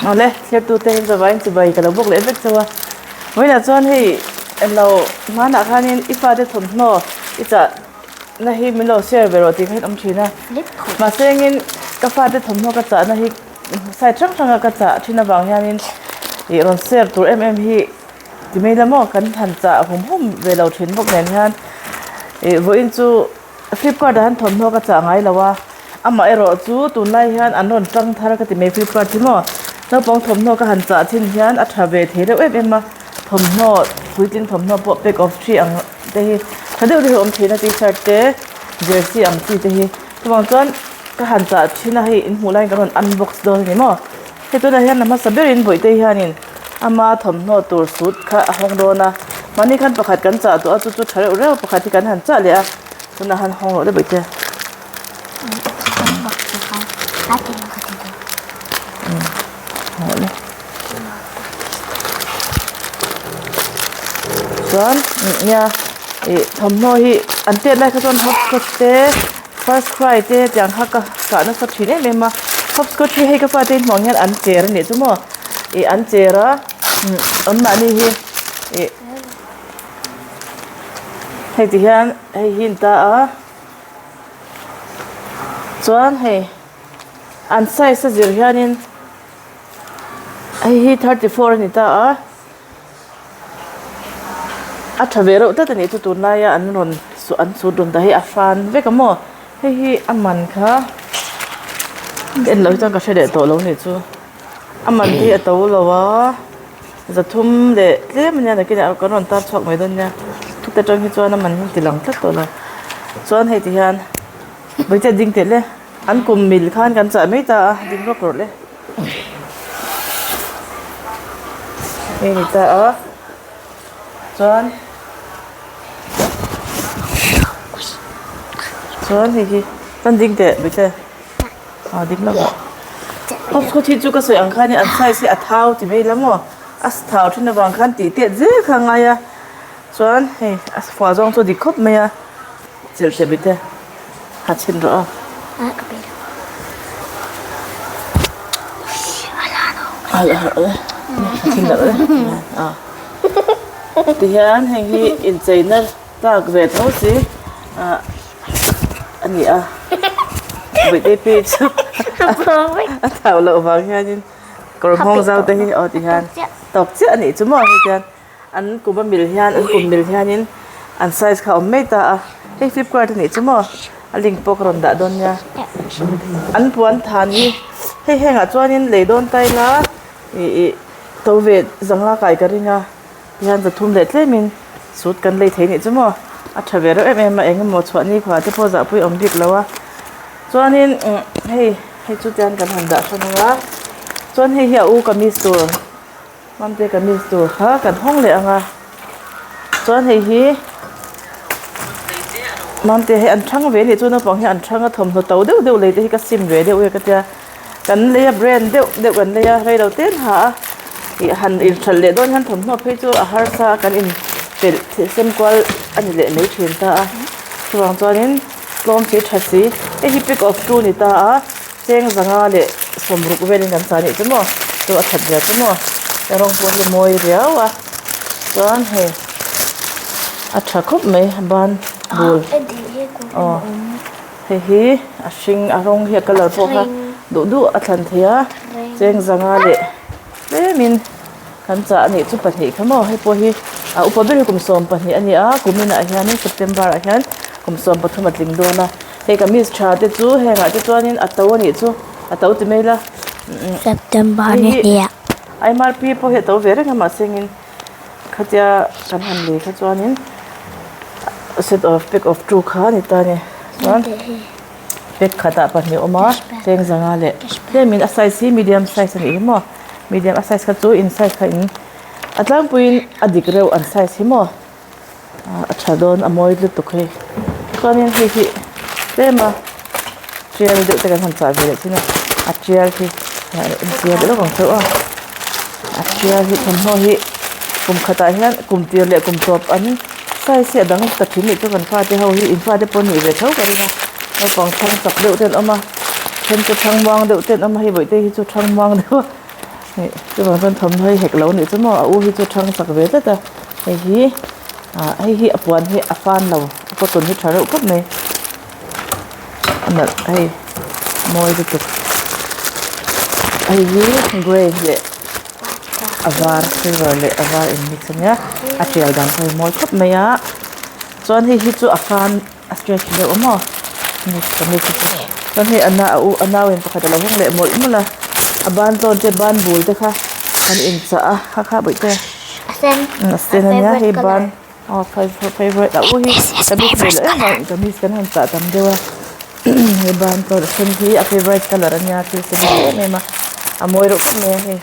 Awle, thliartute hi zavaiin chibai ka lo bawk leh vek chauh a. Vawiinah chuan hei englo hmanah khanin i fate thawmhnaw i chah na hi min lo share ve rawh tih kha in awm thin a. Mahse engin ka fate thawmhnaw ka chahna hi side hrang hranga ka chah thin avang hianin ih rawn share tur em em hi ti mai la maw kan han chah hum hum ve lo thin bawk nen hian ih vawiin chu Flipkart ah hian thawmhnaw ka chah ngai lo a, amah erawh chu tunlai hian an rawn tang thar ka ti mai flipkart hi maw naupang thawmhnaw ka han chah thin hian a tha ve thei reuh em em a thawmhnaw puitling thawmhnaw pawh pack of three ang te hi tha deuh deuh hi a awm thin a tshirt te jersey ang chi te hi chuvang chuan ka han chah thin a hei in hmuh laiin kan rawn unbox dawn a ni maw. Hei tunah hian a hmasa berin Bawihtei hianin ama thawmhnaw tur suit kha a hawng dawn a, mahni khan pakhat kan chah tawh a chu chu tha reuh reuh pakhat hi kan han chah leh a, tunah han hawng rawh le Bawihte. Chuan nia ih thawmhnaw hi an tet lai kha chuan hopscotch te First cry te tiang kha ka kah nasa thin em em a hopscotch hi hei ka fate in hmuh ang hian an cher a nih chu maw ih an cher a an mahni hi ih hei ti hian hei hi an ta a chuan hei an size a zir hianin hei hi 34 a ni ta a. A tha ve reuh tlat a nih chu tunlaia an rawn an sut rawn dah hi a hran vek a maw hei hi a man kha ka en loh hi chuan ka hre leh tawh lo a nih chu a man hi a to lo a zathum leh tlem a nia nakinah kan rawn tar chhuak mai dawn nia heta tang hi chuan a man hi a ti lang tlat tawh lo chuan hei ti hian hmeichhia ding teh le an kum mil khan kan chah mai ta a ding rawk rawh le. Hei ni ta a chuan chuan hei hi chuan ding teh bite ah ding lawk ah hopscotch hi chu ka sawi ang khan in an size hi a thau ti mai la maw a thau thin avang khan tih tet zel kha a ngai a chuan hei a fuah zawng chu a dik khawp mai a. Chilh teh bite ha chhin rawh aw. Tihian heng hi incheina tlak ve tho si ah a ni a Bawihte pi chu a thau loh vang hianin kawr nghawng zau te hi aw tihian tawk chiah a nih chu maw hei tihian. An kum a mil hian an kum mil hianin an size kha a awm mai ta a hei flipkart a nih chu maw a link pawh ka rawn dah dawn nia an puan than hi hei hengah chuanin lei dawn ta ila ih ih to ve zangla kai ka ring a tihian zathum leh tlemin suit kan lei thei a nih chu maw a tha ve reuh em em a eng emaw chhuah ni khuah te pawh zahpui awm bik lo a chuanin hei hei chu tian kan han dah hran ang a chuan hei hi a u kamis tur. Mamte kamis tur kha kan hawng leh ang a chuan hei hi Mamte hei an thang ve a nih chu naupang hi an thang a thawmhnaw to deuh deuh lei te hi ka sim ve deuh e ka tia kan lei a brand deuh deuh kan lei a reilo te an ha a ih han inhralh leh dawn hian thawmhnaw phei chu a harsa a kan inpelh sem kual a ni leh mai thin ta a chuvang chuanin tlawm si tha si hei hi pick of two ni ta a. Cheng zanga leh sawmruk velin kan sa anih chu maw chu a that zia chu maw a rawng pawh hi mawi riau a chuan hei a tha khawp mai a ban bul aw hei hi a hring a rawng hi a colour pawh kha duh duh a thlan thei a cheng zanga leh tlemin kan chah anih chu pahnih kha maw hei pawh hi a upa ber hi kum 12 a ni a kum inah hianin September ah hian kum 13 a tling dawn a. Hei kamis tha te chu hengah te chuanin a to a nih chu a to ti mai la September ni hnih ah. MRP pawh hi a to ve reng a mahse engin khatia kan han lei kha chuanin set of pack of two kha a ni ta a ni chuan pack khatah pahnih a awm a cheng zanga leh tlemin a size hi medium size a nih hi maw medium a size kha chu in size kha in a tlangpuiin a dik reuh an size hi maw. A tha dawn a mawi lutuk hei chuanin hei hi tlem a tial deuh te kan han chah ve leh thin a a tial hi inchhir leh lawk ang chauh a a tial hi thawmhnaw hi kum khatah hian kum tir leh kum tawp an size hi a dang ta thin nih chu kan fate ho hi in fate pawh an nih ve tho ka ring a naupang thang chak deuh te an awm a then chu thang muang deuh te an awm a hei bawihte hi chu thang muang deuh a. Hei chuvang chuan thawmhnaw hi hek lo a nih chu maw a u hi chu thang chak ve tlat a hei hi ah hei hi a puan hi a fan lo a cotton hi tha reuh khawp mai a nalh hei mawi lutuk hei hi grey leh a var silver leh a var in mix ania a tial dan pawh hi mawi khawp mai a chuan hei hi chu a fan. A stretch deuh a maw kamis hi chu chuan hei a na a u a nau in pakhat alo hawng leh mawlh mawlh a a ban zawn te ban bul te kha an inchah a kha kha bawihte a sen a sen ania hei ban aw favourite a u hi kamis nei loh em vangin kamis kan han chah tam deuh a hei ban zawn a sen hi a favourite colour ania thil sen hi em em a a mawi reuh khawp mai a hei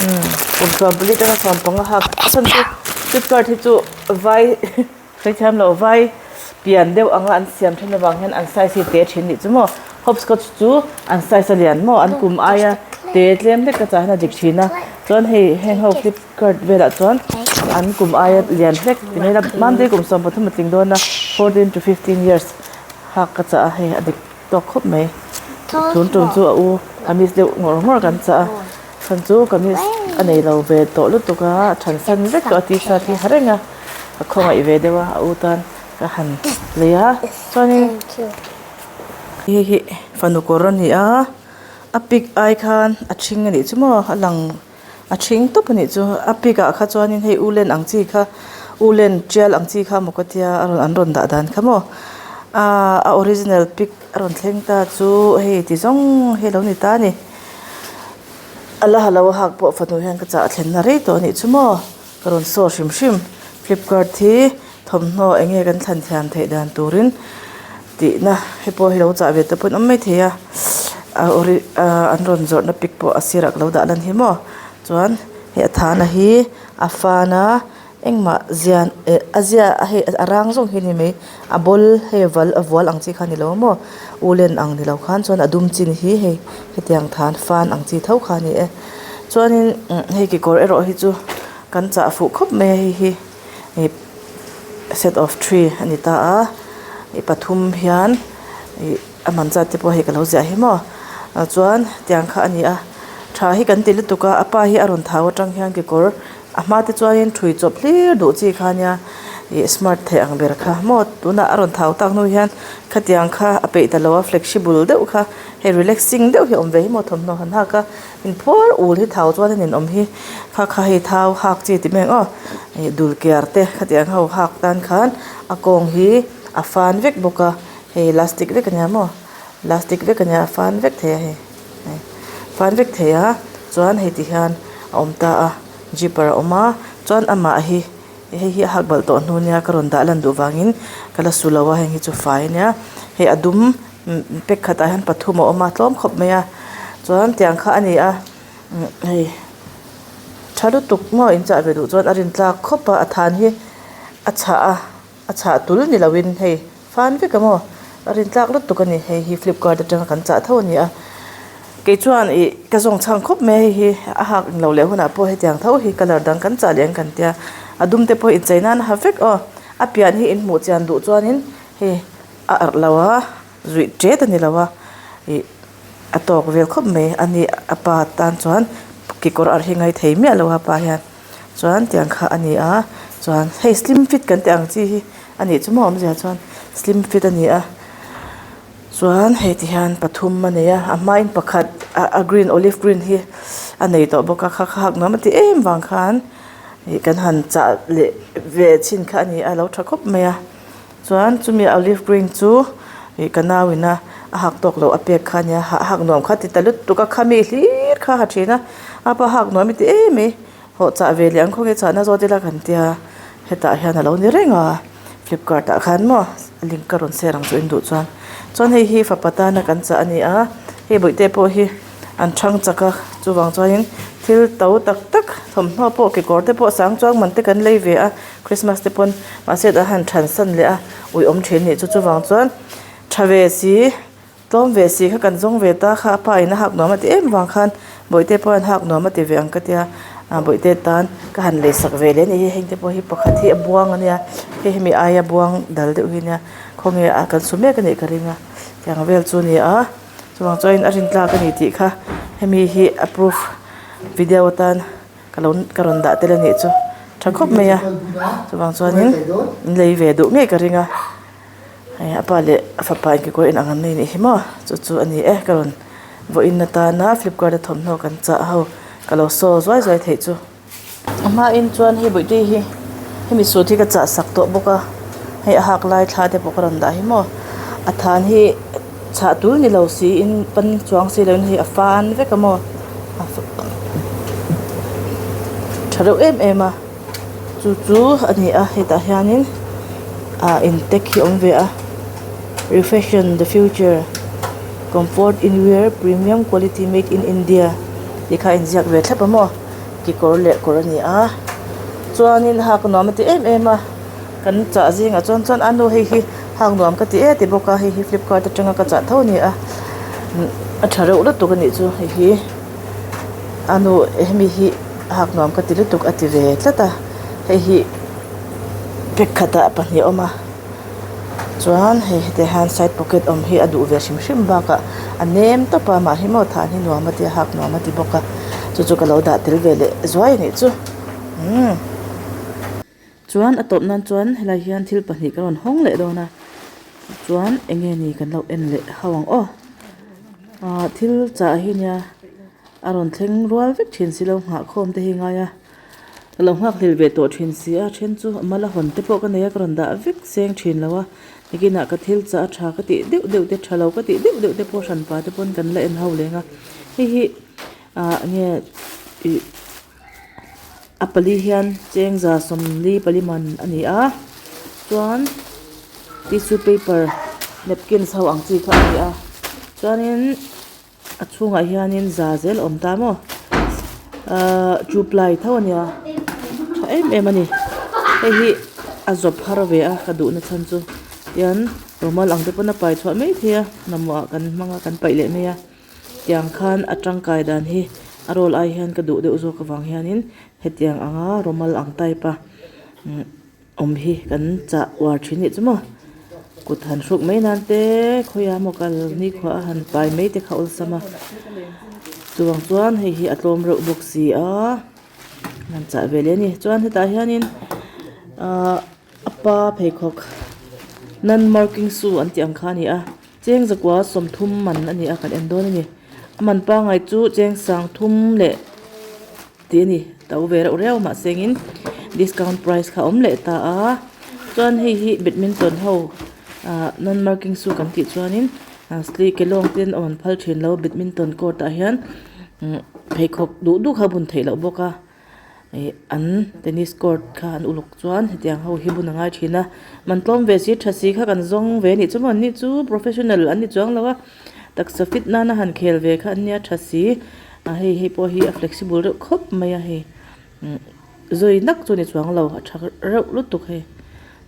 umm kum 14 atanga 15 hak a chhan chu flipkart hi chu vai. Hrethiam lo vai pian deuh anga an siam then avang hian an size hi te thin nih chu maw hopscotch chu an size a lian maw an kum aia te tlem hlek ka chah hian a dik thin a chuan hei heng ho flipkart velah chuan an kum aia lian hlek ti mai ila Monday kum 13 a tling dawn a 14 to 15 years hak ka chah a hei a dik tawk khawp mai tun tum chu a u kamis deuh ngawr ngawr kan chah a chhan chu kamis a nei lo ve tawh lutuk a a then san vek tawh a t-shirt hi ha reng a ka khawngaih ve deuh a a u tan ka han lei a chuanin hei hi fanu kawr a ni a a pic ai khan a ṭhing a nih chu maw a lang. A ṭhing tawp a nih chu a pic ah kha chuanin hei ulen ang chi kha ulen tial ang chi kha maw ka tia a rawn an rawn dah dan kha maw ahh a original pic a rawn thleng ta chu hei ti zawng hi a lo ni ta a ni a la ha lo a hak pawh fanu hian ka chah thlen na rei tawh a nih chu maw ka rawn saw hrim hrim flipkart hi thawmhnaw eng nge kan thlan thiam theih dan turin tihna hei pawh hi lo chah ve te pawh an awm maithei a a ori ah an rawn zawrhna pic pawh a sirah ka lo dah lan hi maw chuan hei a thana hi a fan a engmah zian eh a zia a hei a rang zawng hi a ni mai a bawl hei val a vual ang chi kha a ni lo maw ulen ang ni lo khan chuan a dum chin hi hei hetiang than fan ang chi tho kha a ni e chuanin hei kekawr erawh hi chu kan chah fuh khawp mai a hei hi. Ih set of three a ni ta a ih pathum hian ih a man zat te pawh hei ka lo ziah hi maw ah chuan tiang kha a ni a tha hi kan ti lutuk a a pa hi a rawn thau atang hian kekawr a hma te chuanin ṭhui chawp hlir duh chi kha ania ih smart thei ang ber kha maw tunah a rawn thau tak hnu hian khatiang kha a peih ta lo a flexible deuh kha hei relaxing deuh hi a awm ve hi maw thawmhnaw han hak a. Inphuar ul hi thau chuan a ninawm hi kha kha hei thau hak chi ti mai ang aw ih dul kiar te khatiang ho hak tan khan a kawng hi a fan vek bawk a hei elastic vek ania maw elastic vek ania a fan vek thei a hei hei fan vek thei a chuan hei ti hian a awm ta a zipper a awm a chuan amah hi hei hi a hak balh tawh hnu nia ka rawn dah lan duh vangin ka la su lo a heng hi chu fai ania hei a dum. Pack khatah hian pathum a awm a tlawm khawp mai a chuan tiang kha a ni a hei tha lutuk maw in chah ve duh chuan a rin tlak khawp a a than hi a chhah a a chhah tul ni lo in hei fan vek a maw a rin tlak lutuk a ni hei hi flipkart atanga kan chah tho a ni a kei chuan ih ka zawng chhang khawp mai a hei hi a hak englo leh hunah pawh hetiang tho hi colour dang kan chah leh ang kan tia a dum te pawh inchei nan a ha vek aw a pian hi in hmuh chian duh chuanin hei. A arh lo a, zuih ṭet a ni lo a, ih a tawk vel khawp mai a ni a pa tan chuan kekawr arh hi ngai thei miah lo a pa hian chuan tiang kha a ni a chuan hei slim fit kan tih ang chi hi a nih chu maw awmzia chuan slim fit a ni a chuan hei ti hian pathum a nei a a hmain pakhat a green olive green hi a nei tawh bawk a kha kha hak nuam a ti em vang khan ih kan han chah leh ve chhin kha a ni a a lo tha khawp mai a. Chuan chumi olive green chu ih ka nau ina a hak tawk loh a pek kha ania a hak nuam kha ti ta lutuk a khami hlir kha a ha thin a a pa hak nuam i ti em mai hawh chah ve leh ang khawnge chahna zawt ila kan tia hetah hian a lo ni reng a flipkart ah khan maw a link ka rawn share ang chu in duh chuan chuan hei hi fapa tana kan chah a ni a hei bawihte pawh hi an thang chak a chuvang chuanin thil to tak tak thawmhnaw pawh kekawr te pawh sang chuang man te kan lei ve a. Christmas te pawn mahse a han than san leh a ui awm thin nih chu chuvang chuan tha ve si tlawm ve si kha kan zawng ve ta kha a pa in a hak nuam a ti em vang khan bawihte pawh an hak nuam a ti ve ang ka tia ah bawihte tan ka han lei sak ve leh a ni hi heng te pawh hi pakhat hi a buang a nia hei hemi aia buang dal deuh hi nia khawnge a kan su mek a nih ka ring a tiang vel chu a ni a chuvang chuan a rin tlak a ni tih kha hemi hi a proof. Video atan ka lo ka rawn dah tel a nih chu tha khawp mai a chuvang chuanin in lei ve duh ngei ka ring a hei a pa leh a fapa in kekawr inang an nei nih hi maw chu chu a ni e ka rawn vawiin atana flipkart a thawmhnaw kan chah ho ka lo saw zuai zuai theih chu. A hmain chuan hei bawihte hi hemi suit hi ka chah sak tawh bawk a hei a hak lai thla te pawh ka rawn dah hi maw a than hi chhah tul ni lo siin pan chuang si loin hei a fan vek a maw tha reuh em em a chu chu a ni a hetah hianin ah in tek hi a awm ve a refashion the future comfort in wear premium quality made in India tih kha a inziak ve thlap a maw. Kekawr leh kawr a ni a chuanin hak nuam a ti em em a kan chah zingah chuan chuan a nu hei hi hak nuam ka ti e ti bawk a hei hi flipkart atanga ka chah tho a ni a a tha reuh lutuk a nih chu hei hi a nu hemi hi hak nuam ka ti lutuk a ti ve tlat a hei hi pack khatah pahnih a awm a. Chuan hei heti hian side pocket awm hi a duh ve hrim hrim bakah a nem tawp a mahni maw than hi nuam a ti a hak nuam a ti bawk a chu chu ka lo dah tel ve leh zuai a nih chu umm chuan a tawp nan chuan helai hian thil pahnih ka rawn hawng leh dawn a chuan eng nge ni kan lo en leh ho ang aw ah thil chah hi nia a rawn thleng rual vek thin si lo nghah khawm te hi a ngai a. Ka lo nghak hlel ve tawh thin si a, then chu a mala hawn te pawh ka nei a, ka rawn dah vek seng thin lo a, nikinah ka thil chah a tha ka tih deuh deuh te tha lo ka tih deuh deuh te pawh hran pa te pawn kan la en ho leng a, hei hi ah nge ih a pali hian chengza sawmli pali man a ni a chuan tissue paper napkins ho ang chi kha a ni a chuanin. A chhungah hianin za zel a awm ta maw ahh two ply tho a nia tha em em a ni hei hi a zawp har ve a ka duhna chhan chu tian rumal ang te pawn a pai chhuah mai thei a mamawh ah kan hmang a kan paih leh mai a tiang khan a tangkai dan hi a roll ai hian ka duh deuh zawk avang hianin hetiang anga rumal ang type a umm. Awm hi kan chah uar thin nih chu maw kut han hruk mai nan te khawiah emaw kal nikhua a han pai mai te kha awlsam a chuvang chuan hei hi a tlawm reuh bawk si a han chah ve leh a ni chuan hetah hianin ahh a pa pheikhawk non marking shoe an tih ang kha a ni a cheng zakua sawmthum man a ni a kan en dawn a ni a man pangngai chu cheng sangthum leh. Tih a ni to ve reuh reuh mahse engin discount price kha a awm leh ta a chuan hei hi badminton ho ah non marking shoe kan tih chuanin sli ke lawng ten a rawn phal thin lo badminton court ah hian pheikhawk duh duh kha a bun theih loh bawk a ih an tennis court kha an uluk chuan hetiang ho hi bun a ngai thin a man tlawm ve si tha si kha kan zawng ve a nih chu maw an ni chu professional an ni chuang lo a taksa fit nana han khel ve kha an nia tha si. A hei hei pawh hi a flexible reuh khawp mai a hei umm zui nak chu a ni chuang lo a tha reuh lutuk hei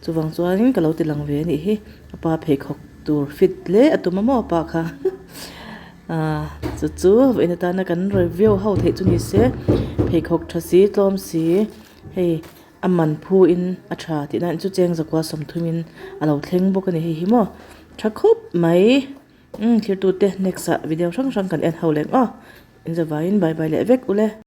chuvang chuanin ka lo ti lang ve a nih hi a pa pheikhawk tur fit hle a tum a maw a pa kha ahh chu chu vawiin atana kan review ho theih chu ni se pheikhawk tha si tlawm si hei a man phu in a tha tih nan chu cheng zakua sawmthum in a lo thleng bawk a ni hei hi maw tha khawp mai. Umm thirtute next ah video hrang hrang kan en ho leh ang aw in zavaiin bye bye leh vek ule.